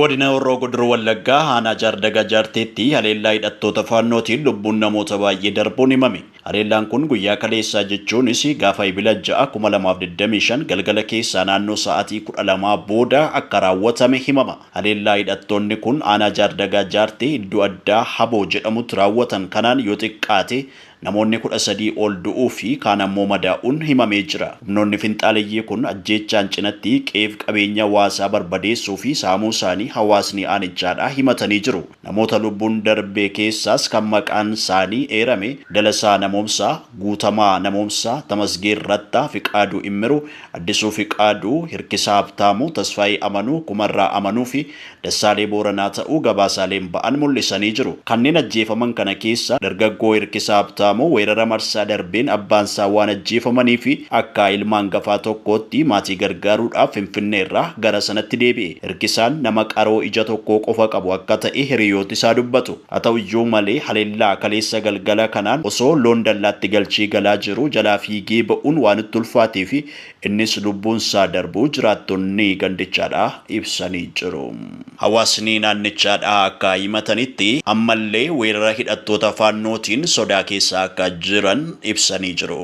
Godina Horroo Guduruu Wallaggaa Aanaa Jaardagaa Jaarteetti haleellaa hidhattoota Faannootiin lubbuun namoota baay'ee darbuun himame. Haleellaan kun guyyaa kaleessaa jechuunis gaafa Ebila 6, 2025 galgala keessaa naannoo sa'aatii 12 booda akka raawwatame himama. Haleellaa hidhattoonni kun Aanaa Jaardagaa Jaartee iddoo addaa Haboo jedhamutti raawwatan kanaan yoo xiqqaate namoonni 13 ol du'uu fi kaan ammoo madaa'uun himamee jira. Humnoonni finxaaleyyii kun ajjeechaan cinatti qe'eef qabeenya hawaasaa barbadeessuu fi saamuu isaanii hawaasni aanichaadhaa himatanii jiru. Namoota lubbuun darbe keessaas kan maqaan isaanii eerame Dalasaa Namoomsaa, Guutamaa Namoomsaa, Tamasgeen Rattaa, Fiqaaduu Immiruu, Addisuu Fiqaaduu, Hirkisaa Habtaamuu, Tasfaayee Amanuu, Kumarraa Amanuu fi Dassaalee Booranaa ta'uu gabaasaaleen ba'an mul'isanii jiru. Kanneen ajjeefaman kana keessaa dargaggoo Hirkisaa Habtaamuu weerara marsaa darbeen abbaansaa waan ajjeefamanii fi akka ilma hangafaa tokkootti maatii gargaaruudhaaf Finfinneerraa gara sanatti deebi'e. Hirkisaan nama qaroo ija tokkoo qofa qabu akka ta'e hiriyooti isaa dubbatu. Haa ta'uyyuu malee haleellaa kaleessa galgala kanaan osoo loon dallaatti galchee galaa jiruu jalaa fiigee ba'uun waan itti ulfaatee fi Innis lubbuunsaa darbuu jiraattonni gandichaadhaa ibsanii jiru. Hawaasni naannichaadhaa akka himatanitti ammallee weerara hidhattoota Faannootiin sodaa keessa akka jiran ibsanii jiru.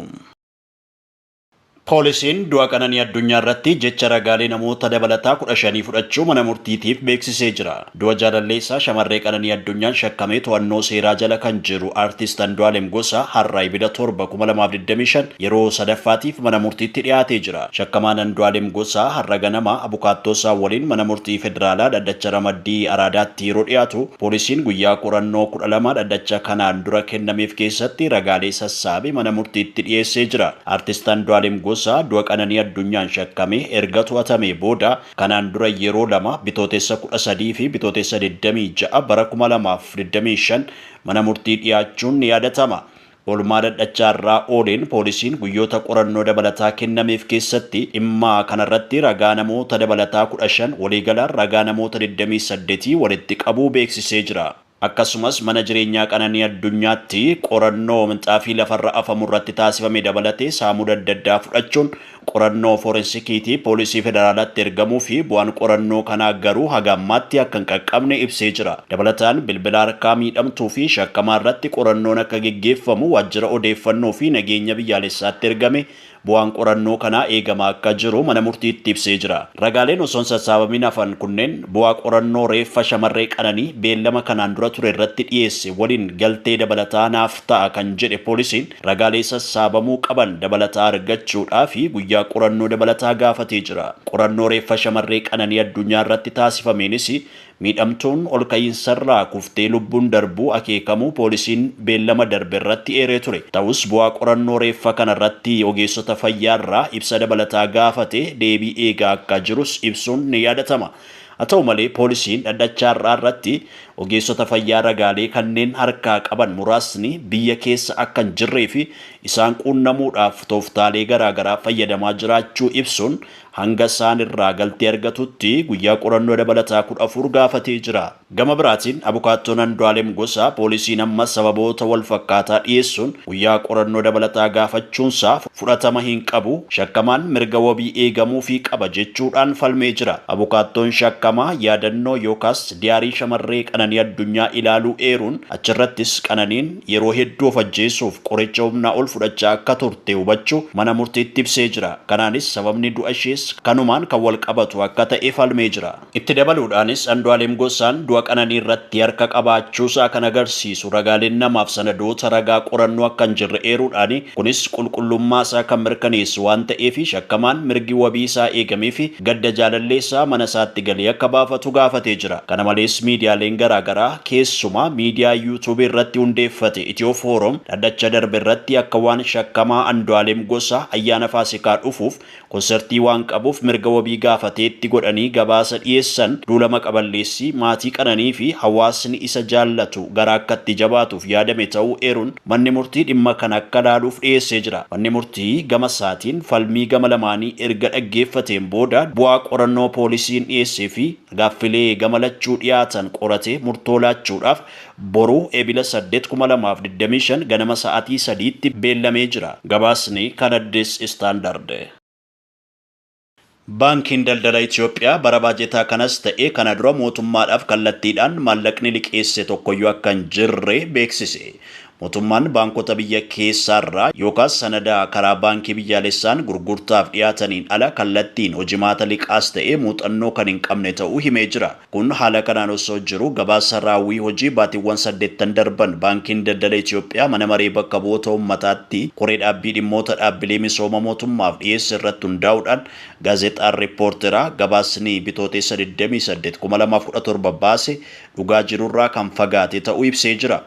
Poolisiin du'a Qananii Addunyaa irratti jecha ragaalee namoota dabalataa 15 fudhachuu mana murtiitiif beeksisee jira. Du'a jaalallee isaa shamarree Qananii Addunyaan shakkamee to'annoo seeraa jala kan jiru Artist Andu'aalem Gosaa har'a Ebila 7, 2025 yeroo sadaffaatiif mana murtiitti dhiyaatee jira. Shakkamaan Andu'aalem Gosaa har'a ganama abukaattoo isaa waliin mana murtii federaalaa dhaddacha ramaddii Araadaatti yeroo dhiyaatu poolisiin guyyaa qorannoo 12 dhaddacha kanaan dura kennameef keessatti ragaalee sassaabe mana murtiitti dhiyeessee jira. Artist Andu'aalem Gosaa du'a Qananii Addunyaan shakkamee erga to'atamee booda Kanaan dura yeroo lama Bitootessa 13 fi Bitootessa 26 bara 2025 mana murtii dhiyaachuun ni yaadatama. Oolmaa dhadhachaa irraa ooleen poolisiin guyyoota qorannoo dabalataa kennameef keessatti dhimma kanarratti ragaa namoota dabalataa 15 waliigalaan ragaa namoota 28 walitti qabuu beeksisee jira. Akkasumas mana jireenyaa Qananii Addunyaatti qorannoo minxaafii lafarra afamu irratti taasifame dabalatee saamuda adda addaa fudhachuun qorannoo foorensikiitii poolisii federaalaatti ergamuu fi bu'aan qorannoo kanaa garuu haga ammaatti akka hin qaqqabne ibsee jira. Dabalataan bilbila harkaa miidhamtuu fi shakkamaa irratti qorannoon akka geggeeffamu waajjira odeeffannoo fi nageenya biyyaalessaatti ergame Bu'aan qorannoo kanaa eegamaa akka jiru mana murtiitti ibsee jira. Ragaaleen osoo hin sassaabamin hafan kunneen bu'aa qorannoo reeffa shamarree Qananii beellama kanaan dura ture irratti dhiyeesse waliin galtee dabalataa naaf ta'a kan jedhe poolisiin ragaalee sassaabamuu qaban dabalataa argachuudhaafi guyyaa qorannoo dabalataa gaafatee jira. Qorannoo reeffa shamarree Qananii Addunyaa irratti taasifameenis Miidhamtuun olka'iinsarraa kuftee lubbuun darbuu akeekamuu poolisiin beellama darbe irratti eeree ture. Ta'us bu'aa qorannoo reeffa kanarratti ogeessota fayyaarraa ibsa dabalataa gaafate deebii eegaa akka jirus ibsuun ni yaadatama. Haa ta'u malee poolisiin dhaddacha har'aa irratti ogeessota fayyaa ragaalee kanneen harkaa qaban muraasni biyya keessa akka hin jirree fi isaan quunnamuudhaaf tooftaalee garaagaraa fayyadamaa jiraachuu ibsuun hanga isaan irraa galtee argatutti guyyaa qorannoo dabalataa 14 gaafatee jira. Gama biraatiin abukaattoon Andu'aalem Gosaa poolisiin ammas sababoota wal fakkaataa dhiyeessuun guyyaa qorannoo dabalataa gaafachuunsaa fudhatama hin qabu, shakkamaan mirga wabii eegamuufii qaba jechuudhaan falmee jira. Abukaattoon shakkamaa yaadannoo yookaas diyaarii shamarree Qananii Addunyaa ilaaluu eeruun achirrattis Qananiin yeroo hedduu of ajjeesuuf qoricha humnaa ol fudhachaa akka turte hubachuu mana murtiitti ibsee jira. Kanaanis sababni du'a ishees kanumaan kan wal qabatu akka ta'e falmee jira. Itti dabaluudhaanis Andu'aalem Gosaan du'a Qananii irratti harka qabaachuusaa kan agarsiisu ragaaleen namaaf sanadoota ragaa qorannoo akka hin jirre eeruudhaan kunis qulqullummaasaa kan mirkaneessu waan ta'eef shakkamaan mirgi wabii isaa eegameefi gadda jaalallee isaa mana isaatti galee akka baafatu gaafatee jira. Kana malees miidiyaaleen garaa garaa keessumaa miidiyaa YouTube irratti hundeeffate Itiyoo Foorom dhaddacha darbe irratti akka waan shakkamaa Andu'aalem Gosaa ayyaana Faasikaa dhufuuf Konsertii waan qabuuf mirga wabii gaafateetti godhanii gabaasa dhiyeessan duula maqa-balleessii maatii Qananii fi hawaasni isa jaallatu garaa akka itti jabaatuuf yaadame ta'uu eeruun manni murtii dhimma kana akka laaluuf dhiyeessee jira. Manni murtii gama isaatiin falmii gama lamaanii erga dhaggeeffateen booda bu'aa qorannoo poolisiin dhiyeessee fi gaaffilee gama lachuu dhiyaatan qoratee murtoo laachuudhaaf boru Ebila 8, 2025 ganama sa'atii 3tti beellamee jira. Gabaasni kan Addis Standard. Baankiin Daldala Itoophiyaa bara baajetaa kanas ta'e kana dura mootummaadhaaf kallattiidhaan maallaqni liqeesse tokkoyyuu akka hin jirre beeksise. Mootummaan baankota biyya keessaarraa yookaas sanada karaa baankii biyyaalessaan gurgurtaaf dhiyaataniin ala kallattiin hojimaata liqaas ta'e muuxannoo kan hin qabne ta'uu himee jira. Kun haala kanaan osoo jiru, gabaasa raawwii hojii baatiiwwan 8 darban Baankiin Daldala Itoophiyaa mana maree bakka bu'oota uummataatti koree dhaabbii dhimmoota dhaabbilee misooma mootummaaf dhiyeesse irratti hundaa'uudhaan gaazexaan Riippoorteraa gabaasni Bitootessa 28 2017 baase dhugaa jirurraa kan fagaate ta'uu ibsee jira.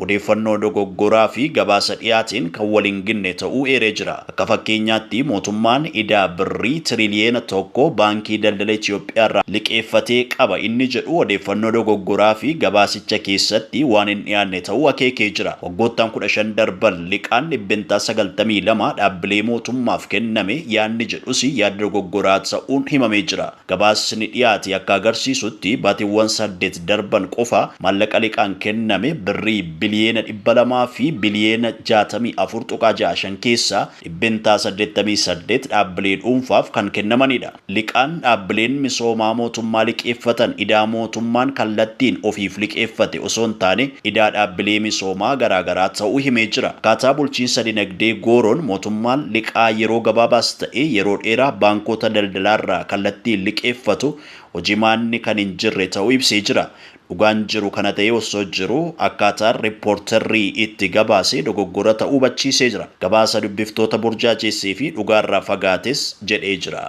Odeeffannoo dogoggoraa fi gabaasa dhiyaateen kan wal hin ginne ta'uu eeree jira. Akka fakkeenyaatti, mootummaan idaa birrii tiriliyeena 1 Baankii Daldala Itoophiyaa irraa liqeeffatee qaba inni jedhu odeeffannoo dogoggoraa fi gabaasicha keessatti waan hin dhiyaanne ta'uu akeekee jira. Waggoottan 15 darban liqaan 92% dhaabbilee mootummaaf kenname yaadni jedhus yaada dogoggoraa ta'uun himamee jira. Gabaasni dhiyaate akka agarsiisutti, baatiiwwan 8 darban qofa maallaqa liqaan kenname birrii biliyeena 200 fi biliyeena 64.65 keessaa 88% dhaabbilee dhuunfaaf kan kennamanidha. Liqaan dhaabbileen misoomaa mootummaa liqeeffatan idaa mootummaan kallattiin ofiif liqeeffate osoo hin taane idaa dhaabbilee misoomaa garaagaraa ta'uu himee jira. Akkaataa bulchiinsa dinagdee gooroon mootummaan liqaa yeroo gabaabaas ta'e yeroo dheeraa baankota daldalaarraa kallattiin liqeeffatu hojimaanni kan hin jirre ta'uu ibsee jira. Dhugaan jiru kana ta'ee osoo jiru, akkaataan Riippoortarrii itti gabaase dogoggora ta'uu hubachiisee jira. Gabaasa dubbiftoota burjaajeessee fi dhugaarraa fagaates jedhee jira.